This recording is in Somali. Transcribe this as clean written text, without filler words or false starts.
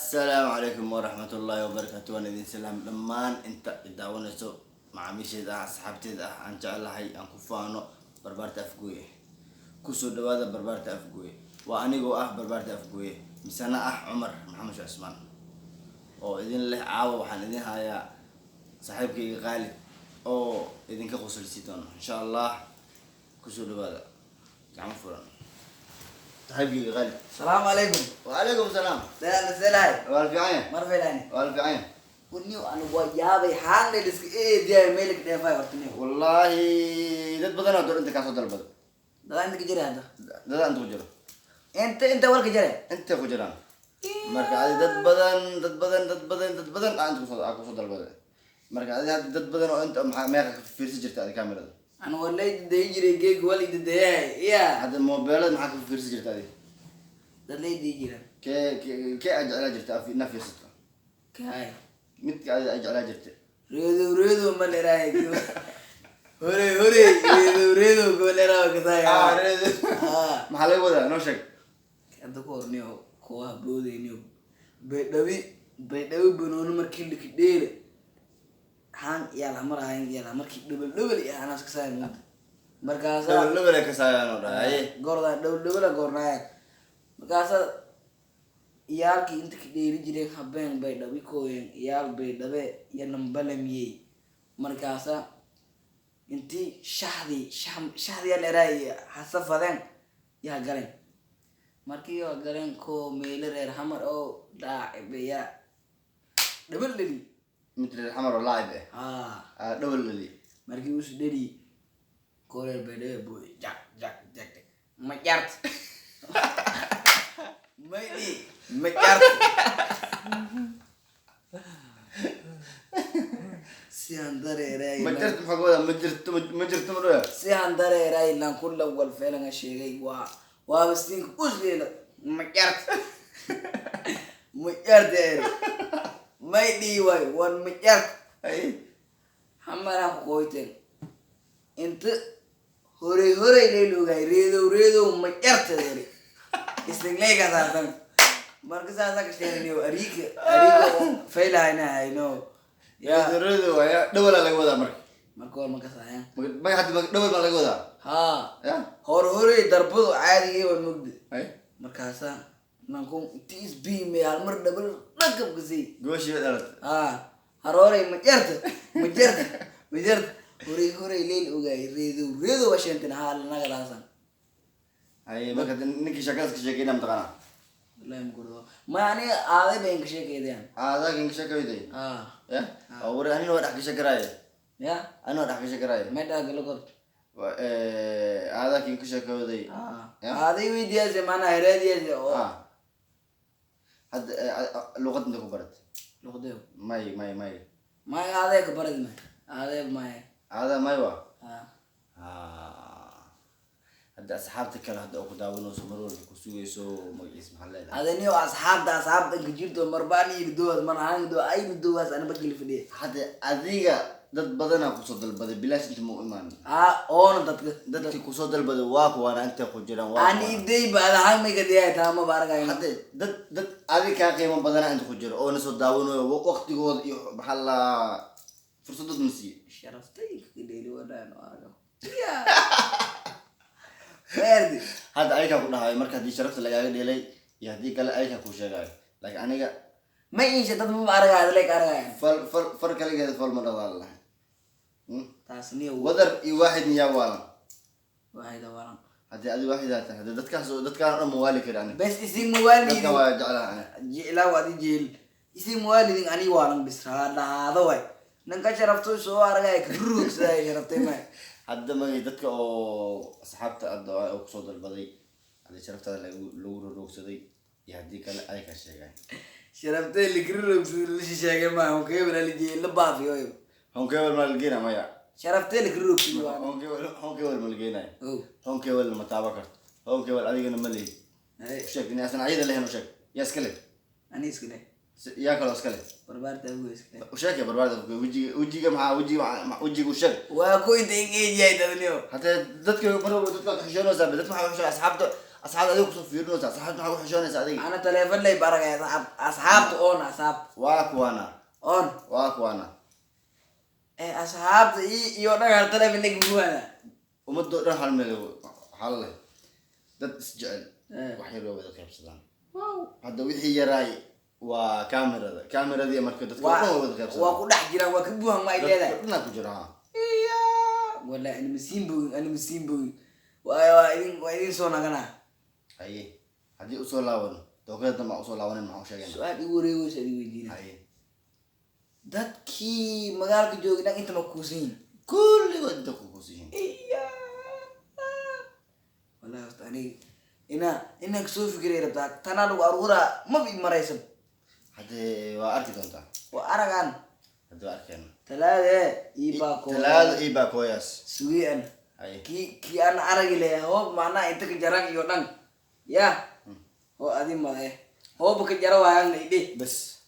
Assalaamu calaykum waraxmatullaahi wabarakaatu. Waan idin salaam dhammaan inta i daawanayso, macaamiisheeda ah, asxaabteeda ah, aan jeclahay, aan ku faano, Barbaarta Afgooye. Kusoo dhawaada Barbaarta Afgooye. Waa anigoo ah Barbaarta Afgooye, misena ah Cumar Maxamed Sheekh Cusmaan oo idin leh. Caawa waxaan idin hayaa saaxiibkayga Qaalid oo idinka qosolsi doono, insha Allah. Kusoo dhawaada, gacmo furan, saaxiibkayga Qaalid. Salaamu calaykum. Wacalaykum salaam. Selahay. Waa la fiican yahay. Mar filan. Waa la fiican yahay. Niyo, anigu waa yaabay, xaan iska eediyaay meel ka dheefay horta, niyo. Wallaahi dad badan oo door inta kaasoo dalbada. Dadaa inta ka jira hadda? Dadaa inta ku jiro. Inta warka jira. Inta ku jiraan. Marka adi dad badan, dad badan, dad badan, dad badan aa inta kusoo dalbaday. Marka adi hadda dad badan oo inta maxaa meeqa ka fiirsan jirta adi kamerada? Anigu waa lay daday jiray, geeg waa lay dadayahay ya. Hadda mobeelada maxaa ka fiirsan jirta adi? Dad lay dayi jira. Kee aad jeclaa jirta ina fiirsato? Kaay. Midka adi aad jeclaa jirta. Reedo reedo ma leerahay, hore hore, reedo reedo ko leerahay kasay. Ah, reedo. Ah. Maxaa laga wadaa? Noo sheeg. Hadda ku hor, niyo, kooxaha booday, niyo, Baydhabi, Baydhabi banooni markii liki dheele, haan iyaal hamar ahayn, iyaal markii dhobel dhobel iyo anaas kasaay muddo markaasa. Dhobel dhobel ay kasaayaan oo dhahay. Goordaa dhobel dhobela goornaaya, markaasa iyaalkii inta ka dheeli jireen habeen Baydhabi kooyeen, iyaal Baydhabe iyo lambalamiyey. Markaasa intii shaxdii shaxdiyaa leeraay hasafadeen yaa galeen. Markii oo galeen, koo meelo reer Xamar oo dhaacibeya dhobel dheli. Mid reer Xamar oo laacib ah. Haa. Ah, dhobel dheli. Markii usu dheli, koo reer Baydhabe booy, jak jak jak jak, ma jart maydhi, ma jart si aan dareeray. Ma jirto, maxaa ka wadaa ma jirto? Ma jirto, ma dhoya. Si aan dareeray lan kulla wal feelanga sheegay, waa waaba siinka usleela, ma jart, ma jart eri maydhi waay wan ma jart. Ay. Xamaraa ku qoyteen inta horey horey leylogay, reedow reedow ma jarta eri istingleyka saartan. Marka saasa ka sheegnayo, ariika ariika oo faylahayna hayno ya. Reedo reedo waaya, dhowalaa laga wadaa marka. Marka hor ma kasaayaan. Magaca hadda dhowal baa laga wadaa. Haa. Ya. Hor horey darbadu caadigii waa mugdi. Ay. Markaasa nanku inti isbiime hal mar dhabal dhakabkasii. Gooshii dhalat. Haa, haroorey, ma jarta, ma jarta, ma jarta, horey horey leyl ogaay, reedow reedow waa sheentin haa nagadaasan. Ay, marka hadda ninkii sheekadaas ka sheekeyna mataqaanaa? Wallahi ma gurdo, ma aniga aaday bay inka sheekeydeen. Aadaa kan ka sheekayday. Ah. Ya, oo wari anina waa dhex gashan karaaye. Ya. Anina waa dhex gashan karaaye. Meedhaa galo kor. Aadaa kan ka sheekayday. Ah. Ya. Aaday weydiyaase, maanaa heraadiyaase oo. Ah, hadda luqad inta ku barat? Luqdeew? May, may, may. May, aaday ka baradi, may aaday may. Aadaa may wa. Ah. Ah. Hadda asxaabta kale hadda oo ku daawanayso, mar walba ku sugayso, magaciis maxaa leedahay? Adaniyo asxaabta inka jirto marbaan ilidowaas manahaan do ay lidowaas ana bakili fadhiya. Hadda adiga dad badanaa kusoo dalbaday, bilaash inta ma u imaan. Ah, oona dadka. Dadkii kusoo dalbaday waa kuwaana, intay ku jiraan waa ani kuwaana. Idayba adahaan may kadiyahay taama ba argayo. Hadda dad adiga kaa qiimo badanaa inta ku jiro oo na soo daawanayo, waqtigooda iyo maxaa la fursadood ma siiye. Sharaftay kadheeli wadhaan argo ya maardi. Hadda ayagaa ku dhahayo, marka haddii sharafta lagaaga dheelay iyo haddii kale ayagaa kuu sheegayo, laakiin aniga. Ma insha dad maba argaya, adleeg argaya. Fal fal far kaligeeda fal ma dhadaal lahay. Taas niyo. Wadar iyo waaxid miyaa waalan? Waxay dawaran. Haddii adi waaxidaa tahay, haddii dadkaas dadkaan oo dhan ma waali kari aniga. Bes isin muwaalidin. Dadkan waa jeclaha aniga. Jeclaa waadi jeel isin muwaalidin, ani waalan bis raadhaado way ninka sharafto soo argaya karuugsaday sharaftay may. Hadda magay dadka oo asxaabta hadda oo kusoo dalbaday, haddii sharaftaada lagu roroogsaday iyo haddii kale ayagaa sheegay. Sharaftay likriroogsaday la shisheegay maaha, honkebel la baafiyo. Honkewel ma lageyna maya. Sharaftay likriroogsaday waa. Honkewel ma lageynayo. Oh. Honkewel ma taaban karto, honkewel adigana ma lehid. Hey. Sheeg in asan ayada lehen, u sheeg yaa iska leh. Ani iska leh. Yaa kaloo iska leh? Barbaarta agu iska leh. U sheeg barbaarda wejiga, wejiga maxaa wejiga wejiga u sheeg. Waa ku inta ingeejiyahay dadniyo. Haddee dadka mar walba dadka xishoonaysaa, dadka waxaa xishoon asxaabta. Asxaabta adiga kusoo fiirinaysa, asxaabta maxaa ku xishoonaysa adiga? Ana taleefon lay baragaya asxaabta oon asxaabta. Waa kuwana. Oon. Waa kuwana. Eh, asxaabta iyo dhan hal taleefon lay guwaana. Ummadoo dhan hal meel hal leh, dad isjecel wax yar waa wada qaybsadaan. Hadda wixii yaraay waa kamerada, kameradii marka dadka oo dhan waa wada qaybsadaan. Waa ku dhex jiraan, waa ka buuhan, ma ay Dadka leedahay. dhanaa ku jira, ha. Iya, wallahi ani masiin bogin, ani masiin bogin. Waa idin soo naganaa. Haye, haddii usoo laabano dooqyada dambe aan usoo laabanin, maxaa u sheegayna? Su-aal igu wareegeysa idin weydiina. Haye. Dadkii magaalka joogay dhan inta ma kuusan yihin? Kulligood inta ku kuusiyihiin. Iya, wallahi horta aniga inaan kasoo fikiray rabtaa, tanaa lagu aruuraa maba i maraysan. Haddee waa arki doontaa. Waa aragaan. Haddii waa arkeena. Talaade ii baako. Talaado ii baakooyaas. Sugay an. Haye. Kii aan aragi leeyahay hoob macnaha inta ka jaran iyo dhan ya oo adi made hooba ka jara waayaan idhi. Bas.